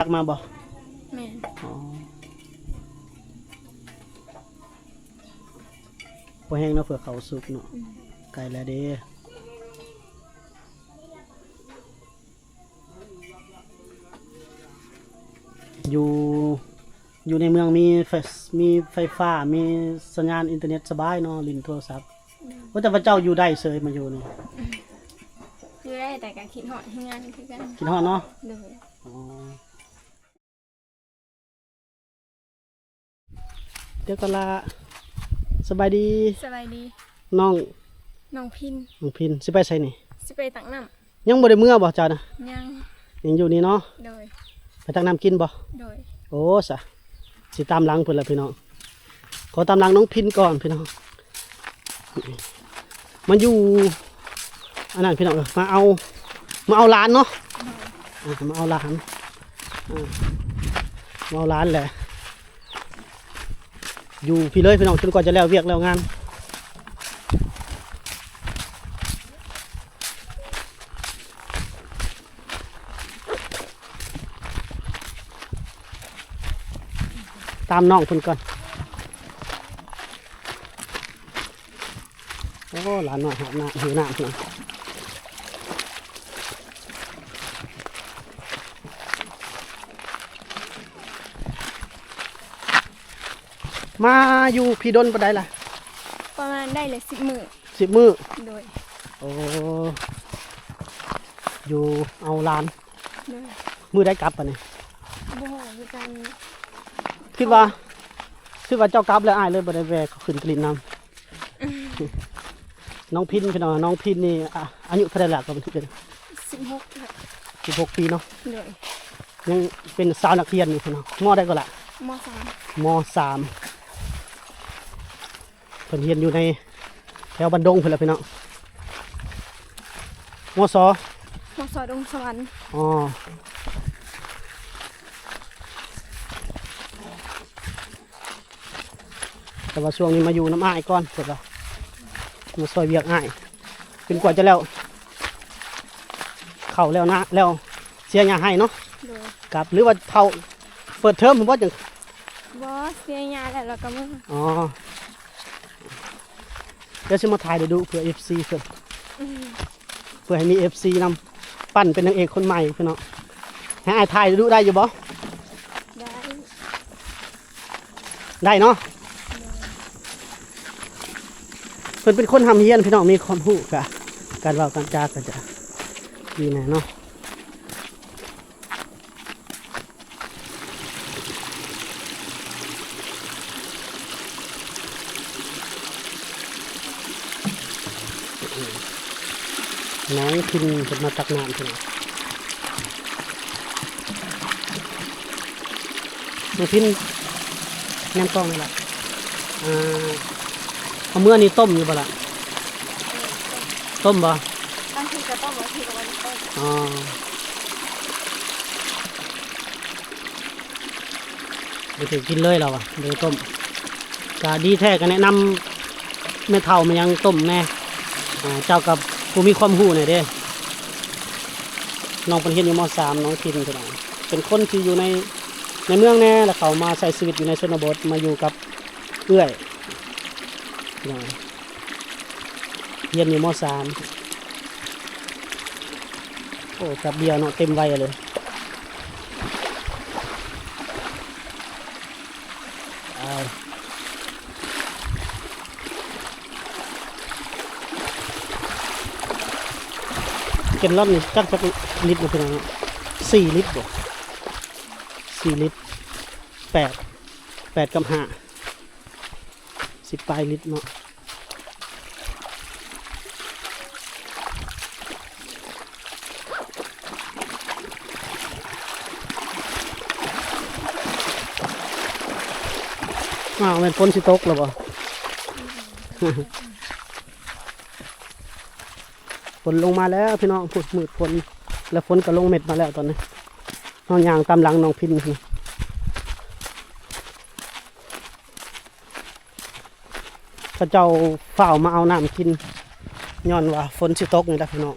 ຕັກມາບໍ່? ແມ່ນ. ອໍ ພໍແຫ້ງເນາະ ເພື່ອເຂົ້າສຸກເນາະ. ອືມ ໃກ້ແລ້ວເດ້. ຢູ່ ຢູ່ໃນເມືອງມີໄຟ ມີໄຟຟ້າ ມີສັນຍານອິນເຕີເນັດສະບາຍເນາະ ຫຼິ້ນໂທລະສັບ. ອືມ ໂອ້ ແຕ່ວ່າເຈົ້າຢູ່ໄດ້ເສີຍມາຢູ່ນີ້. ອືມ ຢູ່ໄດ້ ແຕ່ກໍຄິດຮອດເຮືອນຄືກັນ. ຄິດຮອດເນາະ? ໂດຍ. ອໍ ດຽວກ່ອນລະ. ສະບາຍດີ. ສະບາຍດີ. ນ້ອງ ນ້ອງພິນ. ນ້ອງພິນ ຊິໄປໃສນີ້? ຊິໄປຕັກນ້ຳ. ຍັງບໍ່ໄດ້ເມືອບໍ່ເຈົ້ານະ? ຍັງ. ຍັງຢູ່ນີ້ເນາະ? ໂດຍ. ໄປຕັກນ້ຳກິນບໍ່? ໂດຍ. ໂອ້ ຊະ ຊິຕາມຫຼັງເພິ່ນລະພີ່ນ້ອງ. ຂໍຕາມຫຼັງນ້ອງພິນກ່ອນພີ່ນ້ອງ. ມາຢູ່ອັນນັ້ນພີ່ນ້ອງເອີຍ ມາເອົາ ມາເອົາຫຼານເນາະ. ໂດຍ. ອ່າ ມາເອົາຫຼານ ອ່າ ມາເອົາຫຼານແຫຼະ ຢູ່ພີ້ເລີຍພີ່ນ້ອງ ຈົນກວ່າຈະແລ້ວວຽກແລ້ວງານ. ຕາມນ້ອງເພິ່ນກ່ອນ. ໂອ້ ຫຼານນ້ອຍຫາບນ້ຳ ຫິວນ້ຳເນາະ. ມາຢູ່ພີ້ດົນປານໃດລະ? ປະມານໄດ້ລະສິບມື້. ສິບມື້? ໂດຍ. ໂອ້ ຢູ່ເອົາຫຼານ. ໂດຍ. ມື້ໃດກັບບາດນີ້? ບໍ່ຮູ້ຄືກັນ. ຄິດວ່າ ຄິດວ່າເຈົ້າກັບແລ້ວ ອ້າຍເລີຍບໍ່ໄດ້ແວ່ເຂົ້າຂຶ້ນໄປຫຼິ້ນນຳ. ນ້ອງພິນພີ່ນ້ອງ ນ້ອງພິນນີ້ ອາ ອາຍຸເທົ່າໃດລະ? ກໍເປັນ ສິບຫົກ ສິບຫົກປີເນາະ. ໂດຍ. ຍັງເປັນສາວນັກຮຽນຢູ່ພີ່ນ້ອງ. ມໍໃດກໍລະ? ມໍສາມ. ມໍສາມ. ເພິ່ນຮຽນຢູ່ໃນແຖວບ້ານດົງພຸ້ນແຫຼະພີ່ນ້ອງ. ມໍສໍ? ມໍສໍດົງສະຫວັນ. ອໍ ແຕ່ວ່າຊ່ວງນີ້ມາຢູ່ນຳອ້າຍກ່ອນ ເພິ່ນວ່າມາຊ່ອຍວຽກອ້າຍ ຈົນກວ່າຈະແລ້ວ ເຂົ້າແລ້ວນາ ແລ້ວເສຍຫຍ້າໄຮ່ເນາະ. ໂດຍ. ກັບ ຫຼືວ່າເຂົ້າເປີດເທີມບໍ່ຈັ່ງ? ບໍ່ ເສຍຫຍ້າແລ້ວ ແລ້ວກໍເມືອ. ອໍ ດຽວຊິມາຖ່າຍດຸໆ ເພື່ອເອັຟຊີເພິ່ນ ອືມ ເພື່ອໃຫ້ມີເອັຟຊີນຳ ປັ້ນເປັນນາງເອກຄົນໃໝ່ພີ່ນ້ອງ. ໃຫ້ອ້າຍຖ່າຍດຸໄດ້ຢູ່ບໍ່? ໄດ້ ໄດ້ເນາະ. ເພິ່ນເປັນຄົນຮ່ຳຮຽນພີ່ນ້ອງ ມີຄວາມຮູ້ ກະການເວົ້າການຈາກໍຈະດີແດ່ເນາະ. ນ້ອງພິນເພິ່ນມາຕັກນ້ຳພີ່ນ້ອງ. ນ້ອງພິນ ແນມກ້ອງນີ້ລະ ເອົາເມືອນີ້ຕົ້ມຢູ່ບໍ່ລະ? ຕົ້ມບໍ່? ບາງທີກໍຕົ້ມ ບາງທີກໍບໍ່ໄດ້ຕົ້ມ. ອໍ ບໍ່ຖືກກິນເລີຍລາວວ່າ ບໍ່ໄດ້ຕົ້ມ. ກະດີແທ້ ກະແນະນຳແມ່ເຖົ້າແມ່ຫຍັງຕົ້ມແດ່. ອ່າ ເຈົ້າກໍບໍ່ມີຄວາມຮູ້ແດ່ເດ້. ນ້ອງເພິ່ນຮຽນຢູ່ ມໍສາມ ນ້ອງພິນ ເປັນຄົນທີ່ຢູ່ໃນ ໃນເມືອງແດ່ ແລ້ວເຂົ້າມາໃຊ້ຊີວິດຢູ່ໃນຊົນນະບົດ ມາຢູ່ກັບເອື້ອຍ ຮຽນຢູ່ ມໍສາມ. ໂອ້ ກັບເບຍເນາະ ເຕັມໄວເລີຍ. ເກັນລອນນີ້ຈັກ ຈັກລິດນະພີ່ນ້ອງ? ສີ່ລິດບໍ່? ສີ່ລິດ ແປດ ແປດກັບຫ້າ ສິບປາຍລິດເນາະ. ອ້າວ ແມ່ນຝົນຊິຕົກແລ້ວບໍ່? ຝົນລົງມາແລ້ວພີ່ນ້ອງ ພຸ້ນ ມືດຝົນ ແລ້ວຝົນກໍລົງເມັດມາແລ້ວຕອນນີ້. ເຮົາຍ່າງຕາມຫຼັງນ້ອງພິນ. ເຂົາເຈົ້າຟ້າວມາເອົານ້ຳກິນ ຍ້ອນວ່າຝົນຊິຕົກນີ້ລະພີ່ນ້ອງ.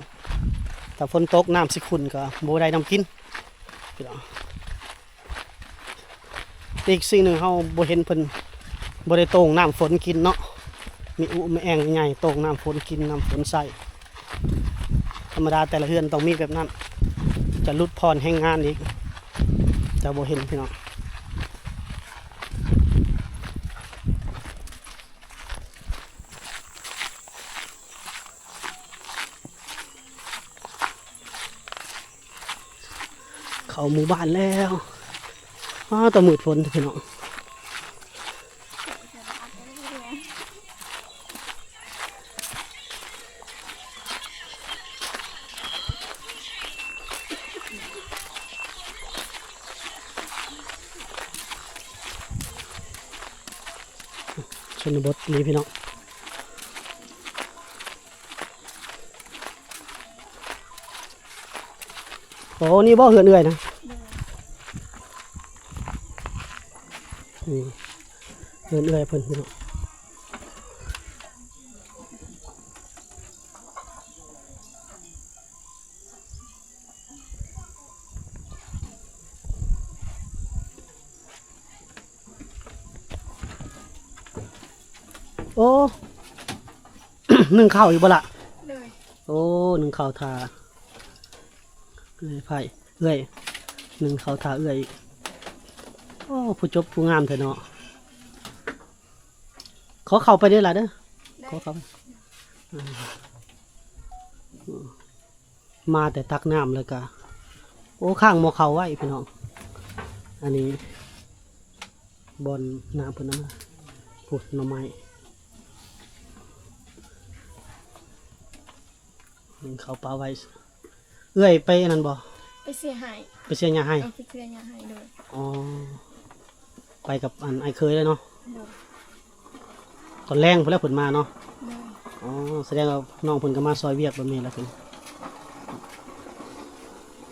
ຖ້າຝົນຕົກນ້ຳຊິຂຸ້ນກໍບໍ່ໄດ້ນ້ຳກິນພີ່ນ້ອງ. ອີກສິ່ງໜຶ່ງເຮົາບໍ່ເຫັນເພິ່ນ ບໍ່ໄດ້ໂຕ່ງນ້ຳຝົນກິນເນາະ ມີອຸມີແອ່ງໃຫຍ່ໂຕ່ງນ້ຳຝົນກິນ ນ້ຳຝົນໃຊ້ ທຳມະດາແຕ່ລະເຮືອນຕ້ອງມີແບບນັ້ນ ຈະຫຼຸດຜ່ອນແຮງງານອີກ ຈະບໍ່ເຫັນພີ່ນ້ອງ. ເຂົ້າໝູ່ບ້ານແລ້ວ ອ້າ ຕາມືດຝົນພີ່ນ້ອງ. ຊົນນະບົດນີ້ພີ່ນ້ອງ. ໂອ້ ນີ້ບໍ່ເຮືອນເອື້ອຍນະ? ນີ້ເຮືອນເອື້ອຍເພິ່ນພີ່ນ້ອງ. ໂອ້ ໜຶ້ງເຂົ້າຢູ່ບໍ່ລະ? ໂດຍ. ໂອ້ ໜຶ້ງເຂົ້າຖ້າເອື້ອຍໄພ ເອື້ອຍ ໜຶ້ງເຂົ້າຖ້າເອື້ອຍອີກ. ໂອ້ ຜູ້ຈົບຜູ້ງາມແທ້ເນາະ. ຂໍເຂົ້າໄປເດີ້ລະເດີ້ ໄດ້ ຂໍເຂົ້າໄປ. ມາແຕ່ຕັກນ້ຳແລ້ວກະ ໂອ້ ຄ້າງໝໍ້ເຂົ້າໄວ້ພີ່ນ້ອງ. ອັນນີ້ບ່ອນນ້ຳເພິ່ນເອົາມາ ພຸ້ນໜໍ່ໄມ້ ໜຶ້ງເຂົ້າປາໄວ້. ເອື້ອຍໄປອັນນັ້ນບໍ່? ໄປເສຍໄຮ່ ໄປເສຍຫຍ້າໄຮ່. ເອີ ໄປເສຍຫຍ້າໄຮ່ ໂດຍ. ອໍ ໄປກັບອັນອ້າຍເຂີຍເລີຍເນາະ? ໂດຍ. ຕອນແລງພຸ້ນແຫຼະເພິ່ນມາເນາະ? ໂດຍ. ອໍ ສະແດງວ່ານ້ອງເພິ່ນກໍມາຊ່ອຍວຽກແບບນີ້ແຫຼະເພິ່ນ.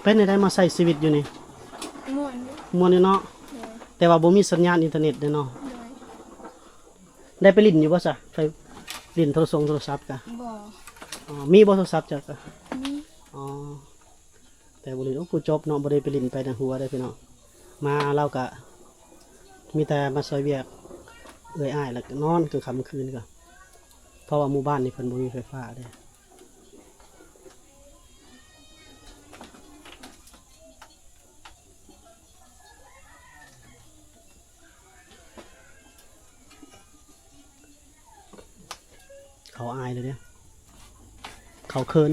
ເປັນຈັ່ງໃດມາໃຊ້ຊີວິດຢູ່ນີ້? ມ່ວນຢູ່ ມ່ວນຢູ່ເນາະ? ໂດຍ. ແຕ່ວ່າບໍ່ມີສັນຍານອິນເຕີເນັດເດ້ເນາະ? ໂດຍ. ໄດ້ໄປຫຼິ້ນຢູ່ບໍ່ຊະ? ໄປຫຼິ້ນໂທລະສົງໂທລະສັບກະ? ບໍ່. ອໍ ມີບໍ່ໂທລະສັບເຈົ້າກະ? ມີ. ອໍ ແຕ່ບໍ່ຫຼິ້ນ. ໂອ້ ຜູ້ຈົບເນາະ ບໍ່ໄດ້ໄປຫຼິ້ນໄປນະຫົວເດ້ພີ່ນ້ອງ. ມາລາວກະມີແຕ່ມາຊ່ອຍວຽກເອື້ອຍອ້າຍ ແລ້ວກະນອນກາງຄ່ຳກາງຄືນກະ ເພາະວ່າໝູ່ບ້ານນີ້ເພິ່ນບໍ່ມີໄຟຟ້າເດ້. ເຂົາອາຍເລີຍເດ້ ເຂົາເຂີນ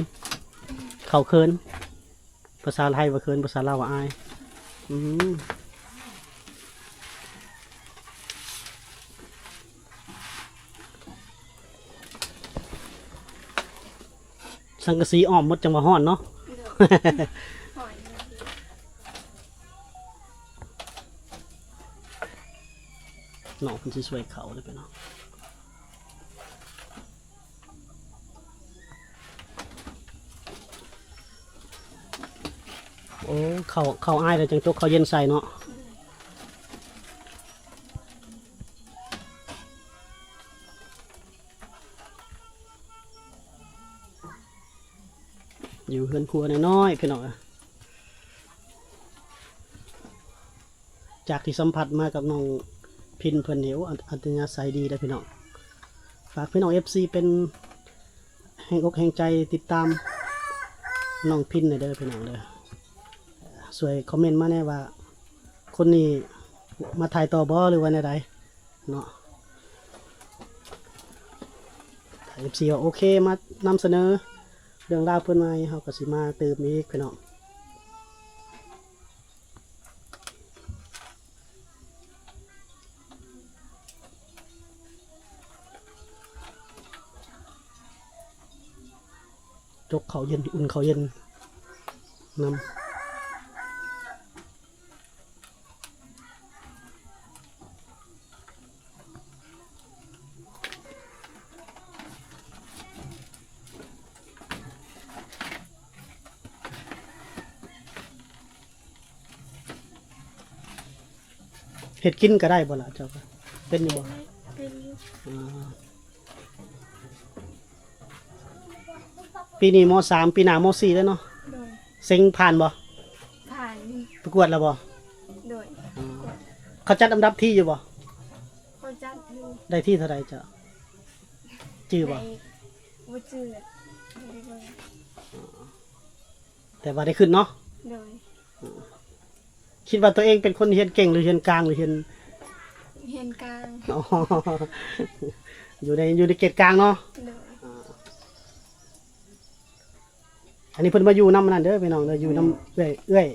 ເຂົາເຂີນ ພາສາໄທວ່າເຂີນ ພາສາລາວວ່າອາຍ. ອືມ ສັງກະສີອ້ອມໝົດ ຈັ່ງວ່າຮ້ອນເນາະ. ນ້ອງເພິ່ນຊິຊ່ວຍເຂົາເດີພີ່ນ້ອງ. ໂອ້ ເຂົ້າ ເຂົ້າອາຍແລ້ວຈັ່ງຈົກເຂົ້າເຢັນໃສ່ເນາະ. ຢູ່ເຮືອນຄົວນ້ອຍໆ ພີ່ນ້ອງເອີຍ. ຈາກທີ່ສຳຜັດມາກັບນ້ອງພິນເພິ່ນນີ້ ໂອ້ ອັດ ອັດຕະຍາໄສດີເດ້ພີ່ນ້ອງ. ຝາກພີ່ນ້ອງເອັຟຊີເປັນແຮງອົກແຮງໃຈຕິດຕາມນ້ອງພິນແດ່ເດີພີ່ນ້ອງເດີ. ຊ່ວຍຄອມເມັນມາແດ່ວ່າ ຄົນນີ້ມາຖ່າຍຕໍ່ບໍ່ ຫຼືວ່າແນວໃດເນາະ. ຖ້າເອັຟຊີວ່າໂອເຄ ມານຳສະເໜີເລື່ອງລາວເພິ່ນໃໝ່ ເຮົາກໍຊິມາຕື່ມອີກພີ່ນ້ອງ. ຈົກເຂົ້າເຢັນ ອຸ່ນເຂົ້າເຢັນນຳ. ເຮັດກິນກໍໄດ້ບໍ່ລະເຈົ້າ? ເປັນຢູ່ບໍ່? ເປັນຢູ່. ອ່າ ປີນີ້ ມໍສາມ ປີໜ້າ ມໍສີ່ ແລ້ວເນາະ. ໂດຍ. ເສັງຜ່ານບໍ່? ຜ່ານ. ໄປກວດແລ້ວບໍ່? ໂດຍ. ອ່າ ເຂົາຈັດອັນດັບທີຢູ່ບໍ່? ເຂົາຈັດຢູ່. ໄດ້ທີເທົ່າໃດເຈົ້າ? ຈື່ບໍ່? ໄດ້ ບໍ່ຈື່ແຫຼະ ບໍ່ໄດ້ເບິ່ງ. ແຕ່ວ່າໄດ້ຂຶ້ນເນາະ? ໂດຍ. ຄິດວ່າຕົວເອງເປັນຄົນຮຽນເກັ່ງ ຫຼືຮຽນກາງ ຫຼືຮຽນ ຮຽນກາງ. ອໍ ຢູ່ໃນ ຢູ່ໃນເກດກາງເນາະ? ໂດຍ. ອັນນີ້ເພິ່ນມາຢູ່ນຳອັນນັ້ນເດີພີ່ນ້ອງເດີ ຢູ່ນຳເອື້ອຍ ເອື້ອຍ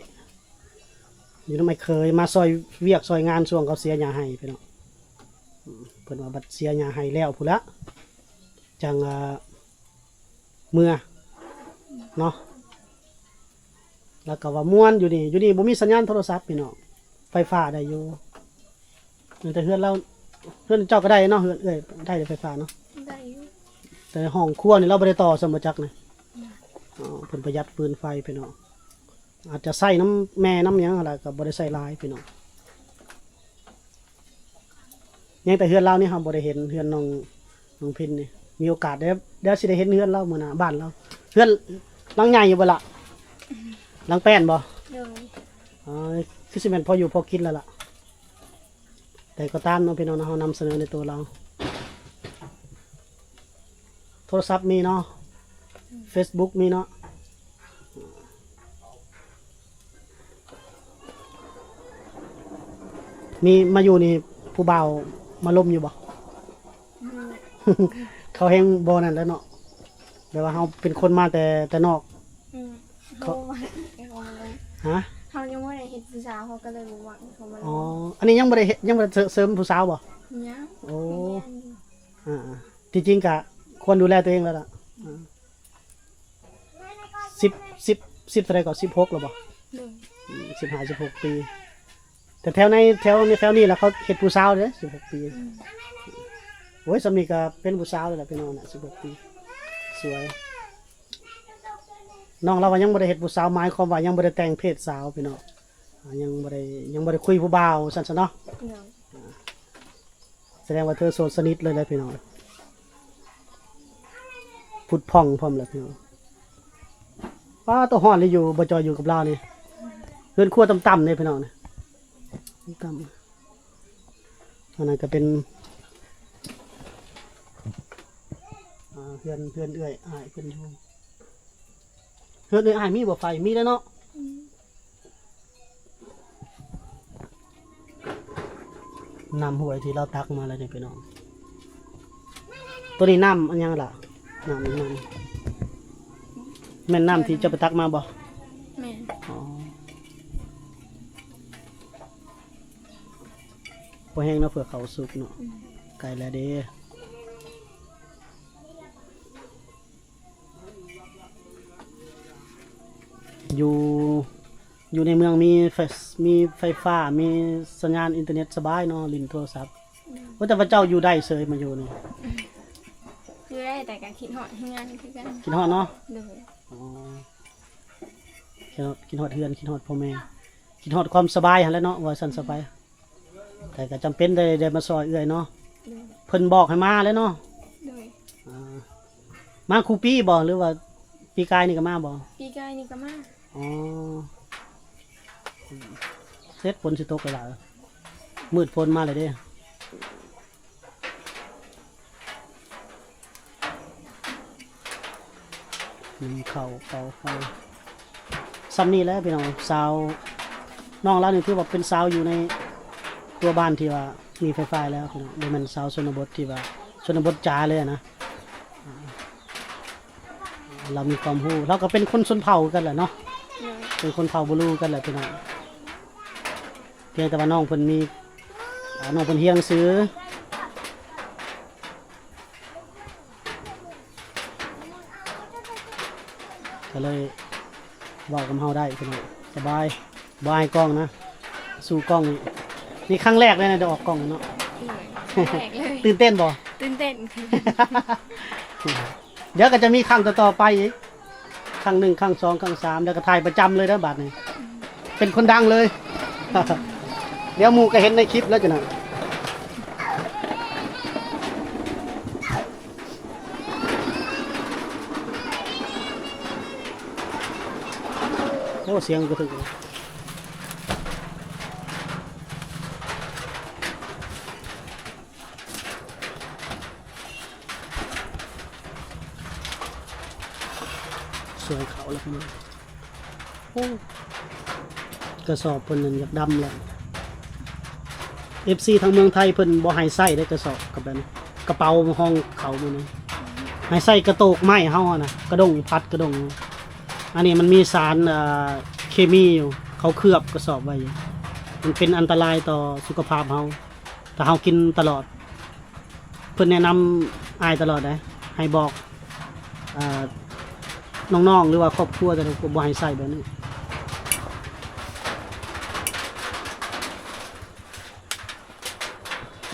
ຢູ່ນຳອ້າຍເຂີຍ ມາຊ່ອຍວຽກຊ່ອຍງານຊ່ວງເຂົາເສຍຫຍ້າໄຮ່ພີ່ນ້ອງ. ເພິ່ນວ່າບັດເສຍຫຍ້າໄຮ່ແລ້ວພຸ້ນລະ ຈັ່ງ ອ່າ ເມືອເນາະ. ແລ້ວກໍວ່າມ່ວນຢູ່ນີ້ ຢູ່ນີ້ບໍ່ມີສັນຍານໂທລະສັບພີ່ນ້ອງ ໄຟຟ້າໄດ້ຢູ່. ແຕ່ເຮືອນລາວ ເຮືອນເຈົ້າກໍໄດ້ເນາະ ເຮືອນເອື້ອຍໄດ້ໄຟຟ້າເນາະ? ໄດ້ຢູ່. ແຕ່ຫ້ອງຄົວນີ້ລາວບໍ່ໄດ້ຕໍ່ຊ້ຳບໍ່ຈັກນະ. ອືມ. ອໍ ເພິ່ນປະຢັດຟືນໄຟພີ່ນ້ອງ ອາດຈະໃຊ້ນຳແມ່ນຳຫຍັງຫັ້ນລະ ກໍບໍ່ໄດ້ໃຊ້ຫຼາຍພີ່ນ້ອງ. ຍັງແຕ່ເຮືອນລາວນີ້ເຮົາບໍ່ໄດ້ເຫັນ ເຮືອນນ້ອງ ນ້ອງພິນນີ້ ມີໂອກາດໄດ້ ດຽວຊິໄດ້ເຫັນເຮືອນລາວມື້ໜ້າ ບ້ານລາວ. ເຮືອນຫຼັງໃຫຍ່ຢູ່ບໍ່ລະ? ຫຼັງແປ້ນບໍ່? ໂດຍ. ອໍ ຄືຊິແມ່ນພໍຢູ່ພໍກິນແລ້ວລະ. ແຕ່ກໍຕາມເນາະພີ່ນ້ອງເນາະ ເຮົານຳສະເໜີໃນໂຕລາວ. ໂທລະສັບມີເນາະ? ອືມ. ເຟສບຸກມີເນາະ? ມີ ມາຢູ່ນີ້ຜູ້ບ່າວມາລົມຢູ່ບໍ່? ອືມ. ເຂົາແຮງບໍ່ນັ້ນແຫຼະເນາະ ແບບວ່າເຮົາເປັນຄົນມາແຕ່ ແຕ່ນອກ. ອືມ. ເຂົາ ເຮົາ ເຮົາ ຮະ? ເຮົາຍັງບໍ່ໄດ້ເຮັດຜູ້ສາວ ເຮົາກໍເລີຍບໍ່ມັກໃຫ້ເຂົາມາລົມ. ອໍ ອັນນີ້ຍັງບໍ່ໄດ້ເຮັດ ຍັງບໍ່ໄດ້ເສີມຜູ້ສາວບໍ່? ຍັງ. ໂອ້ ຍັງຮຽນຢູ່. ອ່າ ທີ່ຈິງກະຄວນດູແລຕົວເອງແລ້ວລະ. ອືມ. ສິບ ສິບ ສິບເທົ່າໃດກໍ ສິບຫົກແລ້ວບໍ່? ໂດຍ. ອືມ ສິບຫ້າ ສິບຫົກປີ. ແຕ່ແຖວໃນ ແຖວໃນ ແຖວນີ້ລະເຂົາເຮັດຜູ້ສາວເດ້ ສິບຫົກປີ. ອືມ. ໂອ້ຍ ສ່ຳນີ້ກໍເປັນຜູ້ສາວແລ້ວລະພີ່ນ້ອງນະ ສິບຫົກປີ ສວຍ. ນ້ອງລາວວ່າຍັງບໍ່ໄດ້ເຮັດຜູ້ສາວ ໝາຍຄວາມວ່າຍັງບໍ່ໄດ້ແຕ່ງເພດສາວພີ່ນ້ອງ ຍັງບໍ່ໄດ້ ຍັງບໍ່ໄດ້ຄຸຍຜູ້ບ່າວ ວ່າຊັ້ນຊະເນາະ. ໂດຍ. ສະແດງວ່າເທີໂສດສະໜິດເລີຍແຫຼະພີ່ນ້ອງ ຜຸດຜ່ອງພ້ອມແຫຼະພີ່ນ້ອງ. ປ້າ ໂຕຮ້ອນເລີຍ ຢູ່ ບໍ່ຈອຍຢູ່ກັບລາວນີ້ ເຮືອນຄົວຕ່ຳໆເດ້ພີ່ນ້ອງ ຕ່ຳໆ. ອັນນັ້ນກໍເປັນ ອ່າ ເຮືອນ ເຮືອນເອື້ອຍອ້າຍເພິ່ນຢູ່. ເຮືອນເອື້ອຍອ້າຍມີບໍ່ໄຟ? ມີແລ້ວເນາະ. ອືມ. ນ້ຳຫ້ວຍທີ່ລາວຕັກມາແລ້ວນີ້ພີ່ນ້ອງ. ໂຕນີ້ນ້ຳອັນຫຍັງລະ? ນ້ຳ ນ້ຳ ແມ່ນນ້ຳທີ່ເຈົ້າໄປຕັກມາບໍ່? ແມ່ນ. ອໍ. ພໍແຮງເນາະ ເພື່ອເຂົ້າສຸກເນາະ. ອືມ. ໃກ້ແລ້ວເດ້. ຢູ່ ຢູ່ໃນເມືອງມີໄຟ ມີໄຟຟ້າ ມີສັນຍານອິນເຕີເນັດສະບາຍເນາະ ຫຼິ້ນໂທລະສັບ. ອືມ. ໂອ້ ແຕ່ວ່າເຈົ້າຢູ່ໄດ້ເສີຍມາຢູ່ນີ້. ຢູ່ໄດ້ ແຕ່ກໍຄິດຮອດເຮືອນຄືກັນ. ຄິດຮອດເນາະ? ໂດຍ. ອໍ. ຄິດຮອດ ຄິດຮອດເຮືອນ ຄິດຮອດພໍ່ແມ່ ຄິດຮອດຄວາມສະບາຍຫັ້ນແຫຼະເນາະ ວ່າຊັ້ນຊະໄປ. ອືມ. ແຕ່ກໍຈຳເປັນໄດ້ ໄດ້ມາຊ່ອຍເອື້ອຍເນາະ. ໂດຍ. ເພິ່ນບອກໃຫ້ມາແຫຼະເນາະ. ໂດຍ. ອ່າ ມາຄູ່ປີບໍ່ ຫຼືວ່າປີກາຍນີ້ກໍມາບໍ່? ປີກາຍນີ້ກໍມາ. ອໍ. ເສັດ ຝົນຊິຕົກແລ້ວລະ ມືດຝົນມາແລ້ວເດ້. ໜຶ້ງເຂົ້າ ເປົ່າໄຟ ຊ່ຳນີ້ແຫຼະພີ່ນ້ອງ. ສາວ ນ້ອງລາວນີ້ຖືວ່າເປັນສາວຢູ່ໃນຕົວບ້ານທີ່ວ່າມີໄຟຟ້າແລ້ວພີ່ນ້ອງ ບໍ່ແມ່ນສາວຊົນນະບົດທີ່ວ່າຊົນນະບົດຈາເລີຍນະ. ລາວມີຄວາມຮູ້ ລາວກໍເປັນຄົນຊົນເຜົ່າຄືກັນແຫຼະເນາະ. ໂດຍ. ເປັນຄົນເຜົ່າບູລູຄືກັນແຫຼະພີ່ນ້ອງ ພຽງແຕ່ວ່ານ້ອງເພິ່ນມີ ອ່າ ນ້ອງເພິ່ນຮຽນໜັງສື ກໍເລີຍເວົ້າກັບເຮົາໄດ້ພີ່ນ້ອງ ສະບາຍ ບໍ່ອາຍກ້ອງນະ ສູ້ກ້ອງນີ້. ນີ້ຄັ້ງແລກເລີຍນະ ໄດ້ອອກກ້ອງເນາະ. ໂດຍ ຄັ້ງແລກເລີຍ. ຕື່ນເຕັ້ນບໍ່? ຕື່ນເຕັ້ນ. ດຽວກໍຈະມີຄັ້ງຕໍ່ໆໄປອີກ ຄັ້ງໜຶ່ງ ຄັ້ງສອງ ຄັ້ງສາມ ແລ້ວກໍຖ່າຍປະຈຳເລີຍເດີບາດນີ້ ເປັນຄົນດັງເລີຍ. ດຽວໝູ່ກໍເຫັນໃນຄລິບແລ້ວຈັ່ງນັ້ນ. ໂອ້ ສຽງກະທຶກ. ຊ່ວຍເຂົາແລ້ວພີ່ນ້ອງ. ໂອ້ ກະສອບເພິ່ນນັ້ນຢາກດຳແລ້ວ. ເອັຟຊີທາງເມືອງໄທເພິ່ນບໍ່ໃຫ້ໃຊ້ເດ້ ກະສອບກັບແບບນີ້ ກະເປົາຮອງເຂົ້າມື້ນີ້ ໃຫ້ໃຊ້ກະໂຕກໄມ້ເຮົາຫັ້ນນະ ກະດົງ ພັດກະດົງ. ອັນນີ້ມັນມີສານ ເອີ ເຄມີຢູ່ ເຂົາເຄືອບກະສອບໄວ້ຢູ່ ມັນເປັນອັນຕະລາຍຕໍ່ສຸຂະພາບເຮົາ ຖ້າເຮົາກິນຕະຫຼອດ. ເພິ່ນແນະນຳອ້າຍຕະຫຼອດເດ້ ໃຫ້ບອກ ເອີ ນ້ອງໆ ຫຼືວ່າຄອບຄົວ ແຕ່ລະຄົນບໍ່ໃຫ້ໃຊ້ແບບນີ້.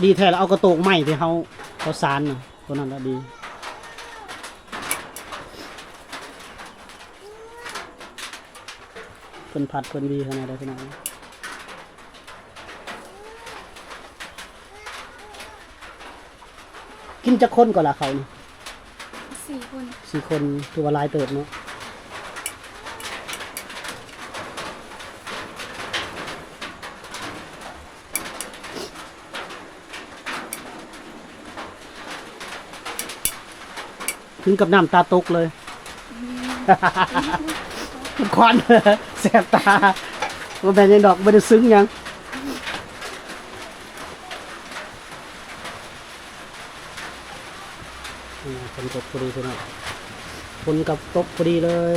ດີແທ້ລະ ເອົາກະໂຕກໄມ້ທີ່ເຮົາ ເຮົາສານນະ ໂຕນັ້ນລະດີ. ເພິ່ນພັດເພິ່ນວີຂະໜາດໃດພີ່ນ້ອງ. ກິນຈັກຄົນກໍລະເຂົ້ານີ້? ສີ່ຄົນ ສີ່ຄົນ ຖືວ່າຫຼາຍເຕີບເນາະ. ເຖິງກັບນ້ຳຕາຕົກເລີຍ. ອືມ ຄວັນ ແສບຕາ. ບໍ່ແມ່ນຫຍັງດອກ ບໍ່ໄດ້ຊຶ້ງຫຍັງ. ອືມ ຝົນຕົກພໍດີພີ່ນ້ອງ ຝົນກໍຕົກພໍດີເລີຍ.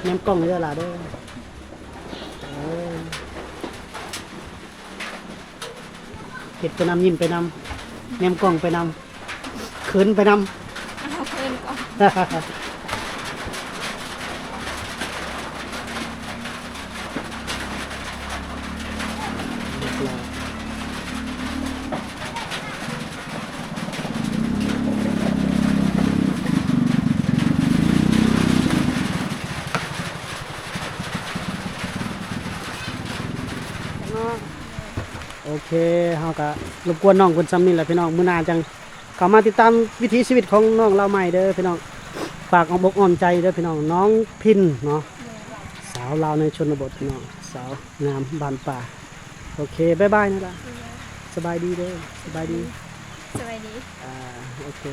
ແນມກ້ອງເດີຫຼ້າເດີ. ເອີ ເຮັດໄປນຳ ຍິ້ມໄປນຳ ແນມກ້ອງໄປນຳ ເຂີນໄປນຳ. ເອົາເຂີນກ່ອນ. ໂອເຄ ເຮົາກະລົບກວນນ້ອງເພິ່ນຊ່ຳນີ້ແຫຼະພີ່ນ້ອງ ມື້ໜ້າຈັ່ງເຂົ້າມາຕິດຕາມວິຖີຊີວິດຂອງນ້ອງລາວໃໝ່ເດີພີ່ນ້ອງ. ຝາກອ້ອມອົກອ້ອມໃຈເດີພີ່ນ້ອງ ນ້ອງພິນເນາະ ສາວລາວໃນຊົນນະບົດພີ່ນ້ອງ ສາວງາມບ້ານປ່າ. ໂອເຄ ບາຍບາຍນະລະ ສະບາຍດີເດີ ສະບາຍດີ ສະບາຍດີ. ອ່າ ໂອເຄ.